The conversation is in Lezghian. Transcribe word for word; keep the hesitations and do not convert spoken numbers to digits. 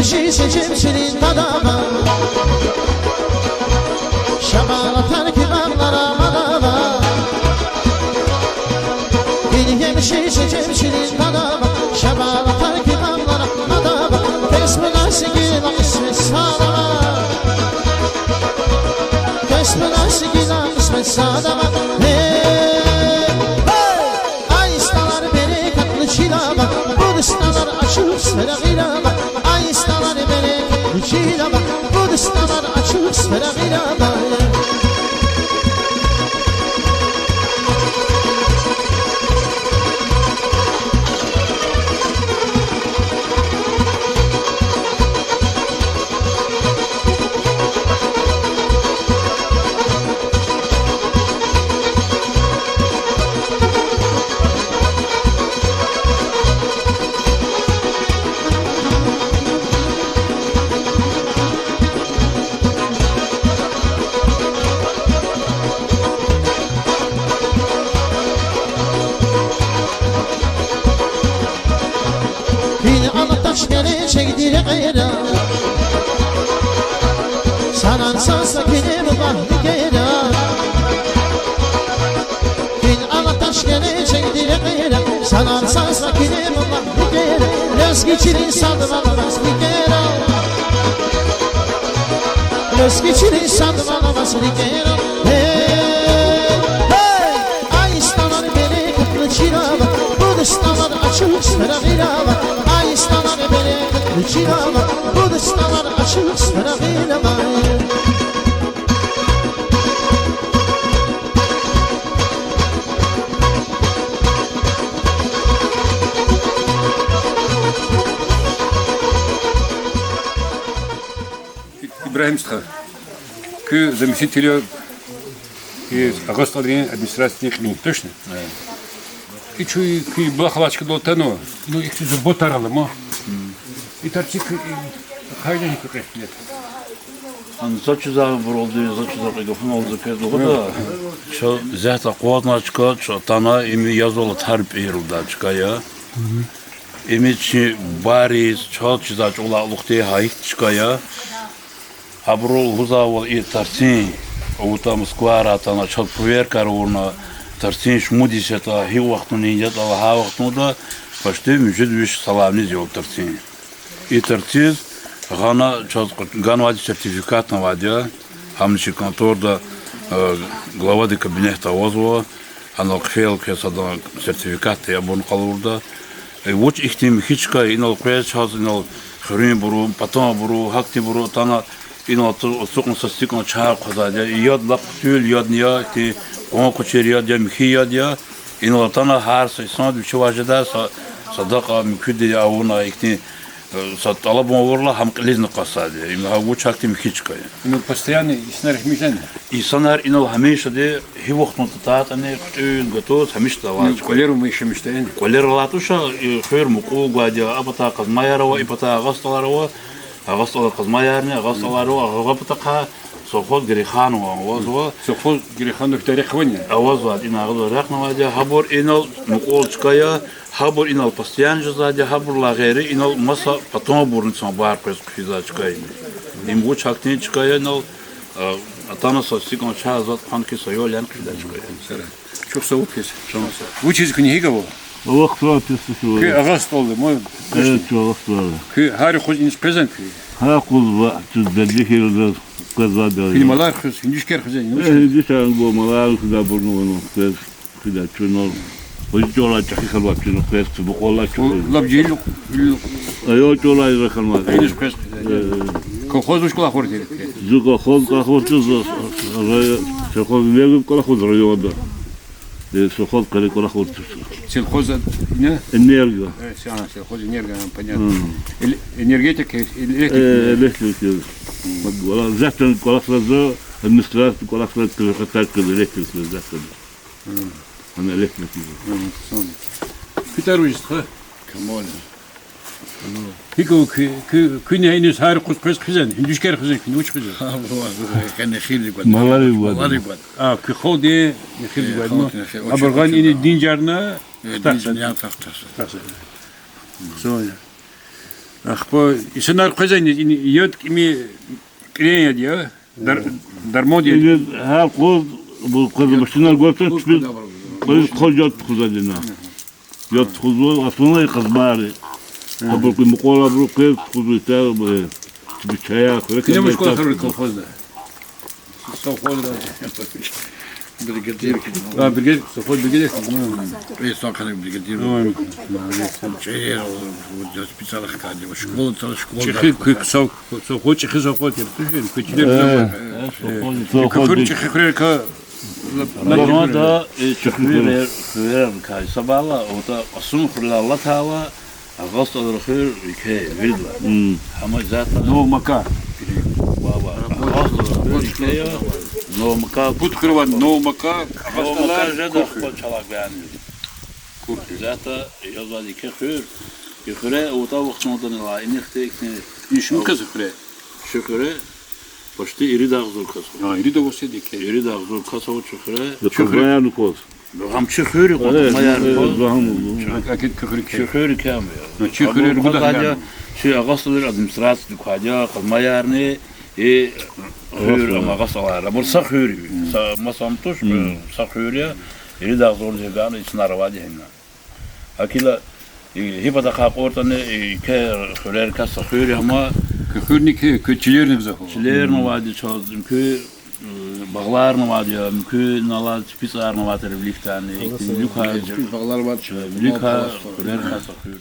Чи сечим сирин тадава, шабала тарки бамлара мадава. Гилгьем ши сечим сирин тадава, шабала тарки бамлара мадава. Кесбуна сигила кьисмет садава. Кесбуна сигила кьисмет садава. Гьей! Гьей! Айсдалар берекатли чилава, будстанар ачух сверагъилава. Айсдалар берекатли чилава, будстанар ачух сверагъилава. Гила ала таш герек чегди рекьера, санан сад сакине мубаракера. Гила ала таш герек чегди рекьера, санан сад сакине мубаракера. Лезги чилин сад валмаз рикӀера. Лезги чилин сад валмаз рикӀера. Гьей, гьей! Айсдалар берекатли чилава, будстанар ачух сверагъилава. Айсдалар берекатли чилава, будстанар ачух сверагъилава. Ибрагьим стха, куь заместитель я, и Агъа СтӀалрин администрациядин кьилин, точно? И чуй куь балахъ алай чкадал атанва, ну, ихьтин зурба тарала ма. И тарци куь, и, хайдани куь кьиле? Ана за чизвайбуралди, за чизвай кьве гафуналди за квез лугьуда. Чаз исятда акъвазнавай чка, чаз атана, им язвай тар пӀир лугьудай чка я. Им чи бариз, чаз чизвай чӀулав алукьди гьа ихьтин чка я. Абуру лугьузвайвал и тарцин, аватӀа Москвадай атана, чаз проверкаяр авуна, тарцин шумуд йис ятӀа, гьи вахтунда ятӀа, лагьай вахтунда, почти муьжуьд виш йисалай виниз я тарцин. И тарциз гъана чаз ганвайди сертификатни авайди я, гьамни чи конторда, э, главадин кабинетда авазва, анал хъфейла квез садан сертификатди я абурни къалурда. Э, вуч ихьтин михьи чка я, инал къвез чаз, инал хуьруьнбуру, патанбуру, гьахьтинбуру атана, инал ацукьна са сикӀан чай хъвазвайди я, яд лап хъуьтуьл ядни я, ихьтин къван-къучер яд я, михьи яд я, инал атана гьар са инсанди вичивай жедай са садакьа, муькуьди авуна, ихьтин, э, са тӀалабун авурла, гьам кьилизни къвезвайди я. Им гьа вуч гьахьтин михьи чка я. Ну, постоянно инсанар хьиз жезва? Инсанар инал гьамишади, гьи вахтунда атайтӀани, хъуьтӀуьз, гатуз, гьамишади авай чка я. КӀвалера гьамиша жезва? КӀвалера алай туш, и хуьр мукьув гвайди я, а патай Къазмаяр ава, и патай Агъа СтӀалар ава, Агъа СтӀалрин Къазмаярни, Агъа СтӀалар ава, а гьа патахъай совхоз Герейханован авазва. Совхоз Герейханов тарихвани? Авазвайди, ина агъазва рехънавайди я, гьабур инал мукьвал чка я, гьабур инал постоянно жезвайди я, гьабурулай гъейри инал маса патанбурни цанбар къвез хъфизвай чка я. Им вуч гьахьтин чка я инал, а, атана са сикӀан чай затӀ хъвана хьи, са ял яна хъфидай чка я. Чухсагъул квез. Чухсагъул. Вучиз куьн гьикӀ ава? Аллагь хтар тестуш ава. Куьн Агъа СтӀалда ман? Э, чун Агъа СтӀалда. Куьн гьар йикъуз иниз къвезан куьн? Гьа къуз ва чуз бедли хьайила къвезвайди я. Куьн малар хуьз, гьуьндуьшкер хуьзан, э, гьуьндуьшкер? Гьуьндуьшкер гуз малар хуьда бурнувана къвез. Хуьда чун ал. Вуж чӀалай чӀехи хьанвай чун къвез, букьвалай чӀехи. Лап жегьил, жегьил. Ая чӀалай раханвай. Гьуьндуьш къвез. Э. Колхоз вуч кӀвалахар тир? Зи колхоз кӀвалахар тир, колхоз Энерго кӀвалахар тир районда. Э, совхоз къере кӀвалахар тир. Сельхоз, не? Энерго. Э, се-, а, сельхоз Энерго, а, понятно. Мгм. Эл-, энергетика, электрик. Э, электрик. Мгм. Вала, затан кӀвалахар за, администрация кӀвалахар за, квехъатай квез электрик затан. Мгм. Ана электрик. Мгм, сонг. Куьтар вуж я, стха? Камоля. ГьикӀ ава куь, куь, куьн иниз гьар йикъуз къвез хъфизан, гьуьндуьшкер хуьзан, куьн вуч хуьзан? Гьа, ва, ва, къе нехилрик гвай. Маларик гвай. Маларик гвай. А, куь халкьди нехилрик гвай, халкьди нехилрик. Абуру гъана ини динжарна, э, хтахсан. Динжарна хтахсан. Хтахсан. Сонг я. Ахпа инсанар къвезвайни, ин яд кими кьилин яд я, дар-, дарман яд. Иниз гьар къуз, бу къуз машинар гватун чпиз, къуз хъваз яд тухузвайди ина. Яд тухузва, основной къазмари. Абурукай мукьвал, абурукай тухузва итар, бу, чпи чая, хурекай. Куьне мушкул хуру колхозда? Совхоз, бригадир. А, бригадир, совхоз бригадир. Э, саканы бригадир. Ой, молодец. Чейер, вот, специалист кадр, школа, целая школа. Чӏехи, куь сов-, совхоз, чӏехи совхоз, я, слушай, куь чилер. Э, совхоз, э, совхоз. Куь хуьр чӏехи хуьрер кай, на, на, Гамада, э, чӏехи хуьрер, хуьрер кай. Сабала, ота, Къасумхуьрел алатайла, Агъа СтӀалрин хуьр еке виридалай. Гьам исятда Новая Мака. Ва, ва. Агъа СтӀалрин хуьр еке я, Новая Мака. Пуд хуьр ава, Новая Мака, Агъа СтӀалар, Курхуьр. Курхуьр. Исятда язвайди еке хуьр. И хуьре аватӀа вахтунда ала, инихъди ихьтин. Ин шумуд кас хуьре? Чи хуьре почти ирид агъзур кас ава. А, ирид агъзур кас ава чи хуьре. Чи хуьре. Гьам чи хуьр я, Къазмаярни кваз. Чи хуьр кам я. Чи хуьр я, чи Агъа СтӀалрин администрациядик квайди я, Къазмаярни, и хуьр, ам Агъа СтӀалар. Абур са хуьр я. Са, маса ам туш, са хуьр я. Ирид агъзурдик гана инсанар авайди гьана. Гьакӏ хьайила, гьи патахъай кьуртӏани, еке хуьрерикай са хуьр я ам. Куь хуьрни, куь чилерни гзаф ава. Чилерни авайди чаз, муькуь багъларни авайди я, муькуь налаз ципицӏарни авайтӏа виликдай, виликай, виликай хуьрерикай са хуьр я.